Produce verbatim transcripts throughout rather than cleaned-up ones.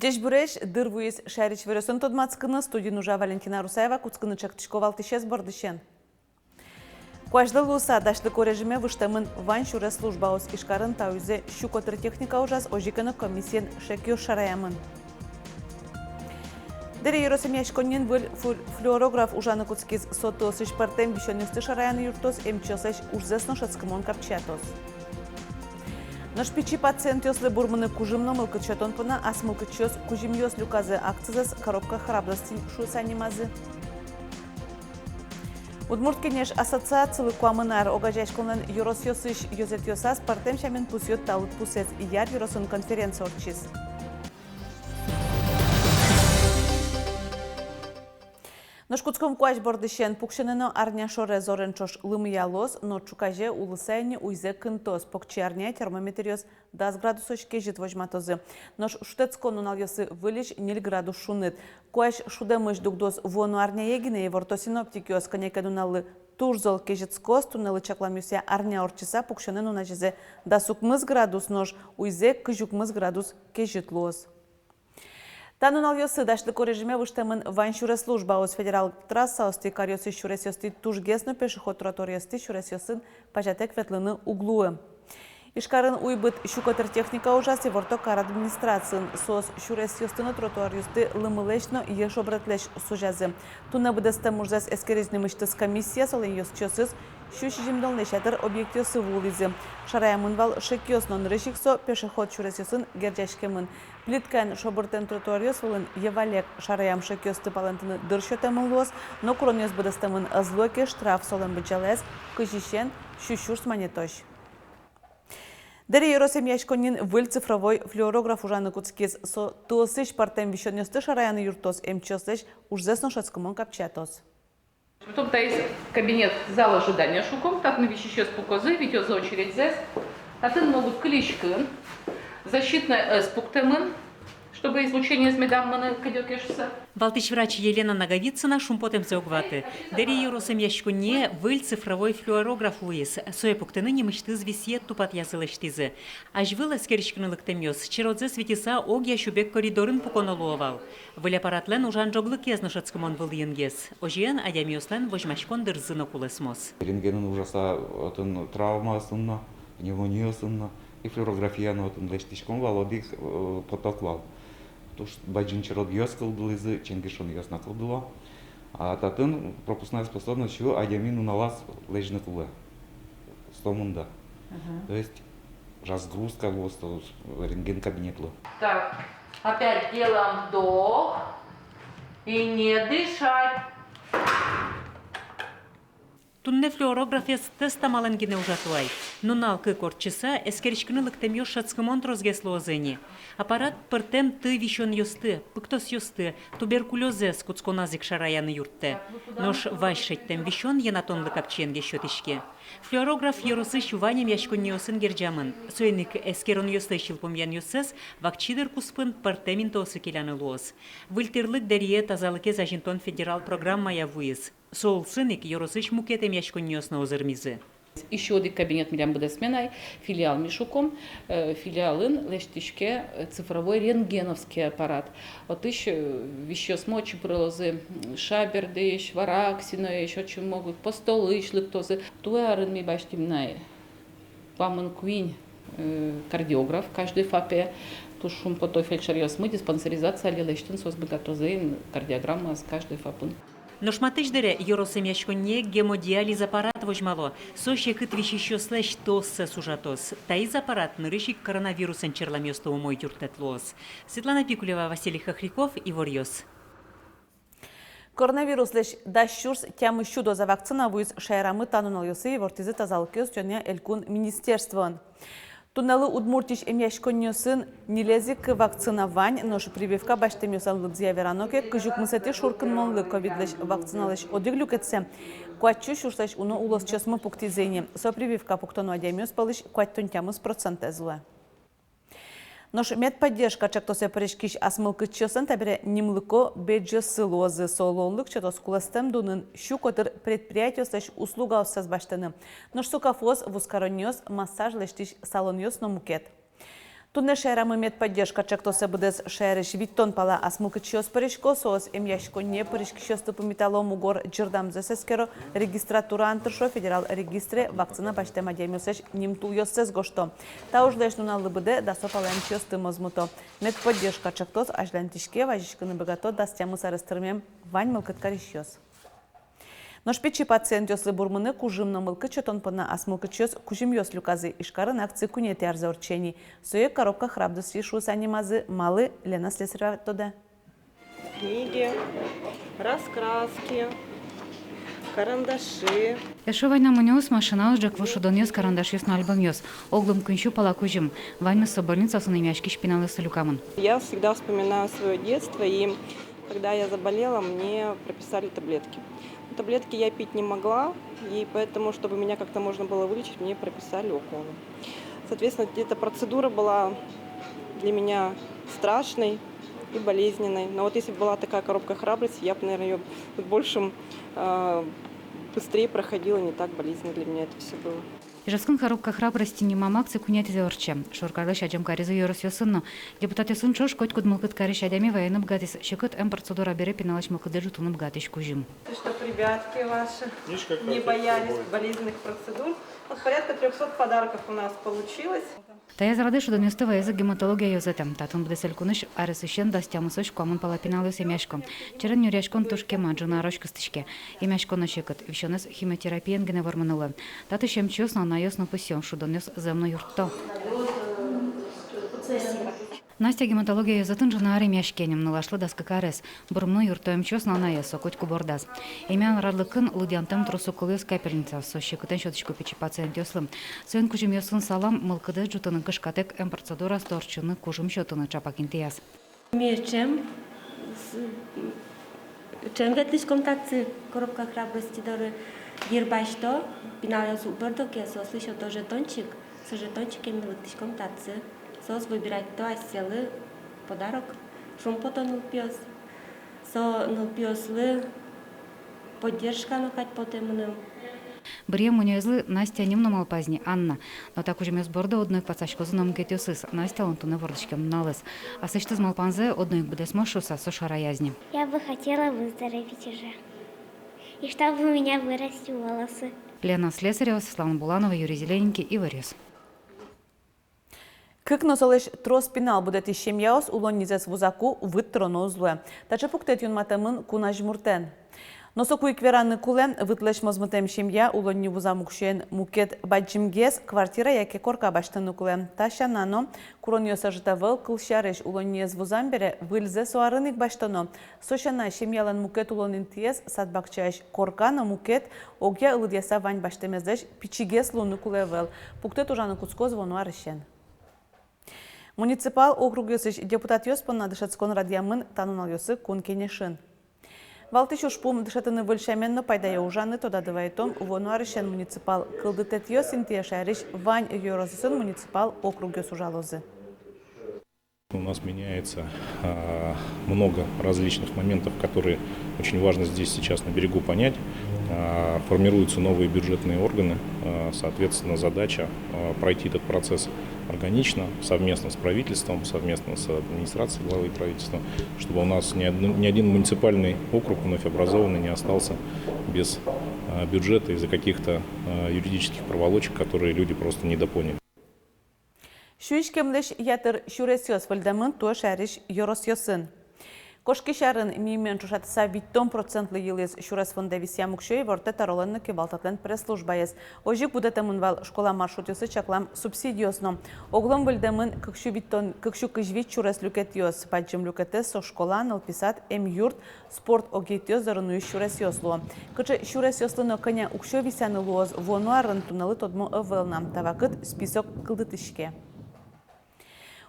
Ӟечбуресь! Дыр вуиз шаерысь иворъёсын тодматскыны. Студиын ужа Валентина Русаева. Кутскыны ӵектӥсько валтӥсез бордысен. Куазьлы луыса, дасьлыко режиме выжтэмын вань сюрес службаос. Ижкарын та уйзэ сю котыр техника ужаз, озьы ке но комиссиен шекъёс шараямын. Дэри ёрос эмъяськонниын выль фу-, флюорограф ужаны кутскиз. Со тыосысь пӧртэм висёнъёсты шараяны юрттоз, эмчиослэсь ужзэс но шӧдскымон капчиятоз. Нош пичи пациентъёслы бурмыны кужым но мылкыд сётон понна ас мылкыдчиос кузьымъёс люказы. Акцизэс «Коробка храбрости» шуыса нимазы. «Удмурт Кенеш» ассоциацилы куамын ар. Огазеяськонлэн ёросъёсысь ёзэтъёсаз пӧртэм сямен пусйо та лыдпусэз. Яр ёросын конференция ортчиз. Нош кутском куазь бордысен. Пуксёнэ но арня шоре зорен ӵош лымыялоз, но ӵуказе улыса ини уйзэ кынтоз. Покчиарняе термометръёс дас градусозь кезьыт возьматозы. Нош шутэтскон нуналъёсы выльысь ньыль градус шуныт. Куазь шудэмысь дугдоз вуоно арняе гинэ, иворто синоптикъёс. Кӧня ке нуналлы туж зол кезьытскоз. Туннэлы чакламъёсъя, арня ортчыса, пуксёнэ нуназе дас укмыс градус, нош уйзэ кызь укмыс градус кезьыт луоз. Та нуналъёсы дасьлыко режиме выжтэмын вань сюрес службаос. Федерал трассаосты, каръёсысь сюресъёсты тужгес но пешеход тротуаръёсты сюресъёсын пазятэк ветлыны уг луы. Ижкарын уйбыт сю котыр техника ужаз, иворто кар администрациын. Соос сюресъёсты но тротуаръёсты лымылэсь но йӧ шобрытлэсь сузязы. Туннэ быдэстэм ужзэс эскериз нимысьтыз комиссия. Солэн ёзчиосыз сю сизьымдонлэсь ятыр объектъёсы вуылӥзы. Шараямын вал шекъёс но. Нырысь ик со пешеход сюресъёсын герӟаськемын. Плиткаен шобыртэм тротуаръёс вылын йӧ валлек. Шараям шекъёсты палэнтыны дыр сётэмын луоз, но куронъёс быдэстэмын ӧз луэ ке, штраф. Солэн быдӟалаез кызьысен сю сюрс манетозь. Дэри ёрос эмъяськонниын выль цифровой флюорограф ужаны кутскиз. Со тыосысь пӧртэм висёнъёсты шараяны юрттоз, эмчиослэсь ужзэс но шӧдскымон капчиятоз. Потом таиз кабинет, зал ожидания шуом, татын висисьёс пукозы, витёзы очередьзэс. Татын могут кылиськыны, защитной ӧс пуктэмын, чтобы излучениез медам мыны кыдёке шуыса. Валтӥсь врач Елена Наговицына шумпотэмзэ уг ваты. Дэри ёрос эмъяськонние выль цифровой флюорограф луиз. Сое пуктыны нимысьтыз висъет тупатъязы лэсьтӥзы. Азьвыл эскериськыны лыктэмъёс черодзэс витьыса огъя сюбег коридорын пуконо луо вал. Выль аппаратлэн ужан ӝоглыкез но шӧдскымон вылӥынгес. Озьыен, адямиослэн возьмаськон дырзы но кулэсмоз. Рентгенын ужаса отын травмаосын но, пневмониосын но, и флюорографияын отын лэсьтӥськом вал, одӥг, э, поток вал. Туж бадӟым черодъёс кылдылӥзы, ченгешонъёс но кылдыло. А татын пропускная способность сю адями нуналаз лэзьыны кулэ. Сто мында. Мгм. То есть разгрузка луоз со рентген кабинетлы. Так, опять делаем вдох и не дышать. Туннэ флюорографез тест амалэн гинэ ужато ай. Нунал-кык ортчыса, эскериськыны лыктэмъёс шӧдскымон тросгес луозы ини. Аппарат пӧртэм ты висёнъёсты, пыктосъёсты, туберкулёзэз кутсконаз ик шараяны юрттэ. Нош вазь шедьтэм висён йӧнатонлы капчиенгес сётӥське. Флюорограф ёросысь вань эмъяськонниосын герӟамын. Соин ик эскеронъёслэсь йылпумъянъёссэс вакчи дыр куспын пӧртэм интыосы келяны луоз. Выль тӥрлык Дэрие тазалыкез азинтон федерал программая вуиз. Со улсын ик ёросысь мукет эмъяськонниос но озырмизы. Ещё одӥг кабинет милям быдэсме на ай, филиал ми шуком, э, филиалын лэсьтӥське, э, цифровой рентгеновский аппарат. Отысь, э, висисьёсмы отчы пырылозы, м, Шабердысь, Вараксиноысь, отчы могут Постолысь лыктозы. Туэ арын ми басьтӥм на ай куамын куинь, э, кардиограф каждый ФАПе. Туж шумпото фельдшеръёсмы, диспансеризация али лэсьтыны соос быгатозы ини кардиограммаос каждый ФАПын. Нош матысь дыре ёрос эмъяськонние гемодиализ аппарат возьмало. Со секыт висисьёслэсь тыоссэс ужатоз. Таиз аппарат нырысь ик коронавирусэн черламъёсты умой юрттэт луоз. Светлана Пикулева, Василий Хохряков, «Иворъёс». Коронавируслэсь дас сюрс тямыс сю доза вакцина вуиз шаерамы та нуналъёсы, ивортӥзы тазалыкез утёнъя элькун министерствоын. Туннэлы Удмуртиысь эмъяськонниосын ньылез ик вакцина вань, нош прививка басьтэмъёслэн лыдзыя верано ке, кызь укмысэтӥ шуркынмонлы ковидлэсь вакциналэсь одӥг люкетсэ куать сю сюрслэсь уно улосчиосмы пуктӥзы ини. Со прививка пуктоно адямиос пӧлысь куатьтон тямыс процентэз луэ. Нош «Медподдержка» ӵектосэ пыриськись ас мылкыдчиослэн табере нимлыко беӟозы луозы. Со луонлык сётоз кулэстэм дунын сю котыр предприятиослэсь услугаоссэс басьтыны. Нош со кафеос, вузкаронниос, массаж лэсьтӥсь салонъёс но мукет. Туннэ шаерамы медподдержка чектосэ быдэс шаерысь витьтон пала асмылкыдчиос пырисько. Соос эмъяськонние пыриськисьёсты пумитало, мугор ӟырдамзэс эскеро, регистратураын тыршо, федерал регистре вакцина басьтэм адямиослэсь нимтулъёссэс гожто. Та ужлэсь нуналлы быдэ дасо пала эмчиосты мозмыто. Медподдержка чектос азьланьтӥське, вазиськыны быгато дас тямыс арес тырмем вань мылкыд карисьёс. Нош пичи пациентъёслы бурмыны, кужым но мылкыд сётон понна асмылкыдчиос кузьымъёс люказы. Ижкарын акци куинетӥ арзэ ортче ни. Сое «Коробка храбрости» шуыса нимазы. Малы, Лена Слесарева тодэ. Книги, раскраски, карандаши. Эшшо вань на мунёос, машинаос, ӝӧк вуж шудонъёс, карандашъёс но альбомъёс. Оглом куинь сю пала кузьым. Ваньмыз со больницаосын эмъяськись пиналъёслы люкамын. Я всегда вспоминаю своё детство, и когда я заболела, мне прописали таблетки. Таблетки я пить не могла, и поэтому, чтобы меня как-то можно было вылечить, мне прописали уколы. Соответственно, эта процедура была для меня страшной и болезненной. Но вот если бы была такая коробка храбрости, я бы, наверное, её с большим, э, быстрее проходила, не так болезненно для меня это всё было. Ижевскын «Коробка храбрости» нимам акци куинетӥзэ ортче. Шоркарлэсь адӟем каризы ёросъёсын но. Депутатъёсын ӵош котькуд мылкыд карись адями вайыны быгатӥз, секыт-эм процедура бере пиналэсь мылкыдэ ӝутыны быгатӥсь кузьым. Чтоб ребятки ваши не боялись болезненных процедур. Вот порядка трёхсот подарков у нас получилось. Таяз радэ шудонъёсты ваизы гематология ёзэтэ. Татын быдэс элькунысь аресысен дас тямысозь куамын пала пиналъёс эмъясько. Черен нюръяськон туж кема, ӝыны арозь кыстӥське. Эмъяськон но секыт, висёнэз химиотерапиен гинэ вормыны луэ. Татысь эмчиос но анайёс но пусъё, шудонъёс зэм но юртто. Настя гематология ёзэтын ӝыны ар эмъяське ни, нылашлы дас кык арес. Бурмыны юртто эмчиос но анайёс, со котьку бордаз. Эмъян радлыкын лыдъянтэм трос уколъёс, капельница, со секытэн сётӥське пичи пациентъёслы. Соин кузьымъёсын салам, мылкыдэз ӝутыны кышкатэк эм процедураосты ортчыны, кужым сётыны ӵапак интыяз. Ми ӵем, с-, ӵем ветлӥськом татчы, «Коробка храбрости» доры, йыр басьто, пиналъёс уг бӧрдо ке, соослы сёто жетончик, со жетончикен ми лыктӥськом татчы. Соос выбирать каро асьсэлы подарок, шумпото нылпиос. Со нылпиослы поддержка но кадь потэ мыным. Быръем мунёезлы Настя ним но малпаз ни, Анна. Но та кузьымъёс борды одно ик ватсаськозы но мукетъёсыз, Настялэн туннэ вордӥськем нуналыз. Аслэсьтыз малпанзэ одно ик быдэсмоз шуыса, со шараяз ни. Я бы хотела выздороветь уже. И чтобы у меня выросли волосы. Лена Слесарева, Светлана Буланова, Юрий Зелененький, «Иворъёс». Кык но солэсь трос пинал будэтӥсь семьяос улоннизэс вузаку выт тыроно уз луэ. Таӵе пуктэт юнматэмын кун азьмуртэн. Но соку ик вераны кулэ, вытлэсь мозмытэм семья улонни вузам уксёен мукет бадӟымгес квартира яке корка басьтыны кулэ. Та сяна но куронъёс ӧжыт ӧвӧл. Кылсярысь, улонниез вузам бере выльзэ со арын ик басьтоно. Со сяна, семьялэн мукет улон интыез сад-бакчаысь корка но мукет, огъя ылыдъяса вань басьтэмезлэсь пичигес луыны кулэ ӧвӧл. Пуктэт ужаны кутскоз вуоно арысен. Муниципал округъёсысь депутатъёс понна дышетскон радъямын та нуналъёсы Кун Кенешын. Валтӥсь ужпум — дышетыны выль сямен но пайдаё ужаны. Тодады вайытом, вуоно арысен муниципал кылдытэтъёс интые шаерысь вань ёросъёсын муниципал округъёс ужалозы. У нас меняется, а, много различных моментов, которые очень важно здесь сейчас на берегу понять. А, формируются новые бюджетные органы. А, соответственно, задача, а, пройти этот процесс органично, совместно с правительством, совместно с администрацией главы и правительства, чтобы у нас ни один, ни один муниципальный округ вновь образованный не остался без, а, бюджета из-за каких-то, а, юридических проволочек, которые люди просто недопоняли. Сюиськемлэсь ятыр сюресъёс выльдэмын туэ шаерысь ёросъёсын. Кошкись арын миымен ӵошатыса витьтон процентлы йылӥз сюрес фондэ висъям уксё, ивортэ тӧролэн но кивалтэтлэн пресс-службаез. Озьы ик будэтэмын вал школа маршрутъёслы чаклам субсидиос но. Оглом выльдэмын кык сю витьтон, кык сю кызь вить сюрес люкетъёс. Бадӟым люкетэз со школа, нылпи сад, эмъюрт, спорт огъетъёс доры нуись сюресъёс луо. Кыӵе сюресъёслы но кӧня уксё висъяны луоз вуоно арын, туннэлы тодмо ӧвӧл на. Та вакыт список кылдытӥське.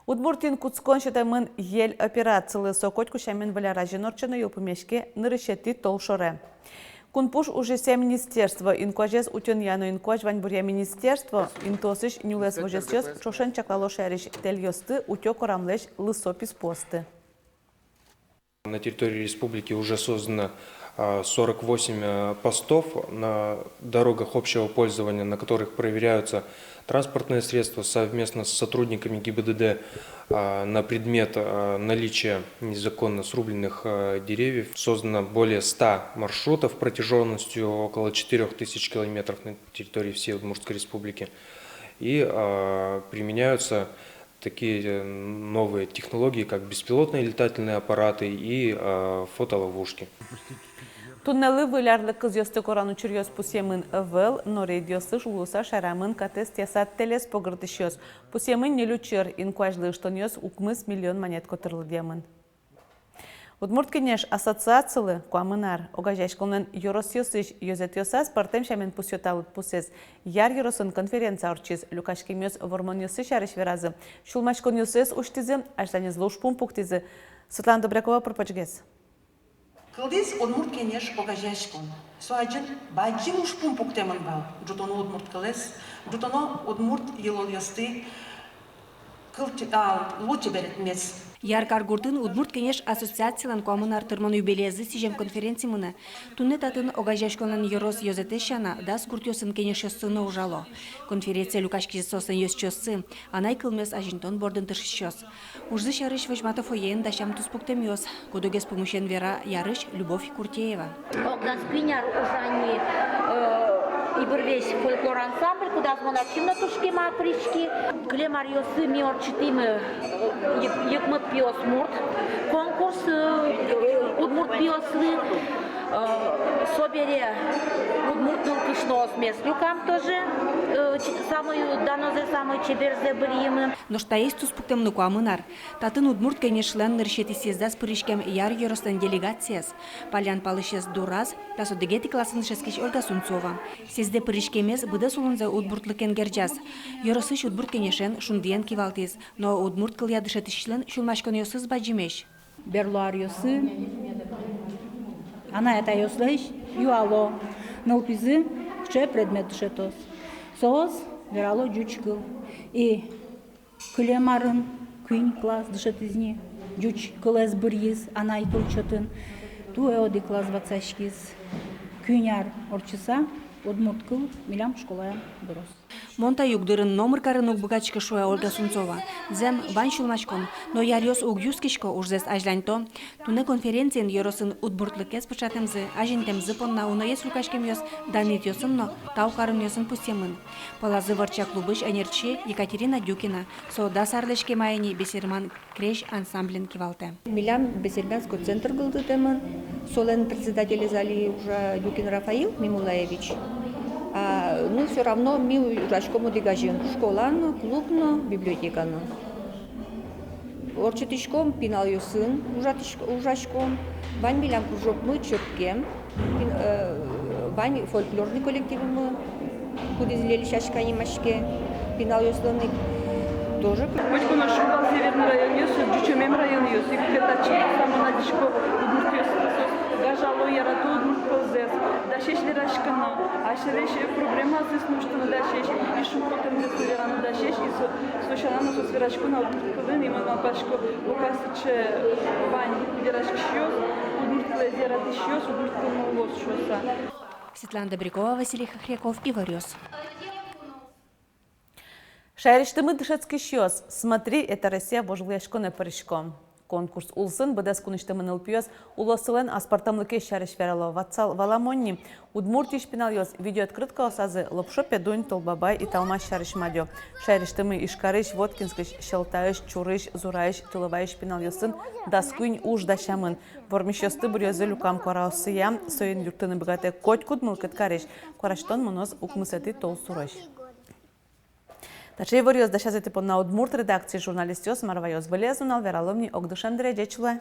Удмуртиын кутскон сётэмын «Ель» операцилы. Со котьку сямен выль ар азьын ортчоно, йылпумъяське нырысетӥ толшоре. Кунпуш ужъёсъя министерство, инкуазез утёнъя но инкуазь ваньбуръя министерство, интыосысь нюлэс возёсъёс ӵошен чаклало шаерысь тэльёсты, утё корамлэсь лысо писпуосты. На территории республики уже создано, А, сорок восемь, э, постов на дорогах общего пользования, на которых проверяются транспортные средства совместно с сотрудниками Г И Б Д Д, а, на предмет, а, наличия незаконно срубленных, а, деревьев. Создано более ста маршрутов протяжённостью около четырёх тысяч километров на территории всей Удмуртской Республики. И, а, применяются такие, э, новые технологии, как беспилотные летательные аппараты и, а, фотоловушки. Туннэлы выль арлы кызъёсты коран учыръёс пусъемын ӧвӧл, но рейдъёслы луыса шаерамын катэз тӥяса тэлез погыртӥсьёс. Пусъемын ньыль учыр, инкуазьлы ыштонъёс укмыс миллион манет котыр лыдъямын. Удмурт Кенеш ассоциацилы куамын ар. Огазеяськонлэн ёросъёсысь ёзэтъёсаз пӧртэм сямен пусъё та лыдпусэз. Яр ёросын конференция ортчиз, люкаськемъёс вормонъёссы сярысь веразы, сюлмаськонъёссэс усьтӥзы, азьланезлы ужпум пуктӥзы. Светлана Добрякова пыр-почгес. Кылдӥз Удмурт Кенеш огазеяськон. Со азьын бадӟым ужпум пуктэмын вал: ӝутоно удмурт кылэз, ӝутоно удмурт йылолъёсты, кыл-, а, луэ чеберетмес. Яр каргуртын Удмурт Кенеш ассоциацилэн куамын ар тырмон юбилеезлы сӥзем конференция мынэ. Туннэ татын огазеяськонлэн ёрос ёзэтэз сяна дас гуртъёсын кенешъёссы но ужало. Конференцие люкаськизы соослэн ёзчиоссы, анай кылмес азинтон бордын тыршисьёс. Ужзы сярысь возьмато фойеын дасям туспуктэмъёс. Куд-огез пумысен вера ярысь Любовь Куртеева. Ог дас куинь ар ужа ни, э, Ибырвесь фольклор ансамбль, кудаз мон активно туж кема пыриськи. Кылем аръёсы ми ортчытӥмы, э, йык-, йыкмыт пиосмурт конкурс, э, удмурт пиослы, э, собере удмурт нылкышноосмес люкам тоже, э, ч-, самой данозэ, самой чеберзэ быръимы. Нош таиз туспуктэмлы куамын ар. Татын Удмурт Кенешлэн нырысетӥ съездаз пыриськем Яр ёрослэн делегациез, паллян палысез дураз, дас одӥгетӥ классын дышетскись Ольга Сунцова. Съездэ пыриськемез быдэс улонзэ удмуртлыкен герӟаз. Ёросысь Удмурт Кенешен, Шундыен кивалтӥз, но удмурт кылъя дышетӥсьлэн сюлмаськонъёсыз бадӟымесь. Берло аръёсы анай-атайёслэсь юало, нылпизы кыӵе предмет дышетоз. Соос верало ӟуч кыл. И кылем арын куинь класс дышетӥз ни, ӟуч кылэз быръиз анай кыл чотын. Туэ одӥг класс ватсаськиз. Куинь ар ортчыса, удмурт кыл милям школаям быроз. Мон та югдурын номыр карыны уг быгатӥськы, шуэ Ольга Сунцова. Зэм, вань сюлмаськон, но яръёс уг юскисько, ужзэс азьланьто. Туннэ конференциын ёросын удмуртлыкез пыӵатэмзы, азинтэмзы понна уноез люкаськемъёс данъетъёсын но тау каронъёсын пусъемын. Пӧлазы Вӧртча клубысь ӧнерчи Екатерина Дюкина, со дас арлэсь кема ини «Бесерман крезь» ансамблен кивалтэ. Милям Бесермянской центр кылдытэмын, солэн председателез али ужа Дюкин Рафаил Мимулаевич. А, ну, всё равно ми ужаськом одӥг азьын: школа но, клуб но, библиотека но. Ортчытӥськом пиналъёсын, ужатӥськ-, ужаськом. Вань милям кружокмы чӧпкем, пин-, э, вань фольклорный коллективмы, кудӥз «Лельчаська» нимаське, пиналъёслэн ик тоже. Котьку но шуо вал, северный районъёс, ӟучомем районъёс, ик кӧтачи самон адӟисько удмуртъёс, соос гажало, ярато удмурт кылзэс, дасесь вераськыны, асьсэлэсь проблемазэс но усьтыны дасесь, и шумпотэмзэс но вераны дасесь, и со, со сяна но соос верасько на удмурт кылын, и мон малпасько, пока сыӵе вань вераськисьёс, удмурт кылэз яратӥсьёс, удмурт кыл но луоз шуыса. Светлана Добрякова, Василий Хохряков, «Иворъёс». Шаерысьтымы дышетскисьёс «Смотри, это Россия» вожвылъяськонэ пырисько. Конкурс улсын быдэс кунысьтымы нылпиос улосылэн аспӧртэмлыкез сярысь верало. Ватсал-, валамон ни, Удмуртиысь пиналъёс видеооткрыткаосазы Лопшо Педунь, Тол Бабай, Италмас сярысь мадё. Шаерысьтымы Ижкарысь, Воткинскысь, Сьӧлтаысь, Чурысь, Зураысь, Тыловаысь пиналъёсын дас куинь уж дасямын. Вормисьёсты быръёзы люкам куараоссыя, соин юрттыны быгатэ котькуд мылкыд карись. Куараштон мыноз укмысэтӥ толсурозь. Таӵе иворъёс дасязы тӥ понна удмурт редакциысь журналистъёс. Мар ваёз выльез нунал, вералом ни огдышем дыре. Ӟеч луэ.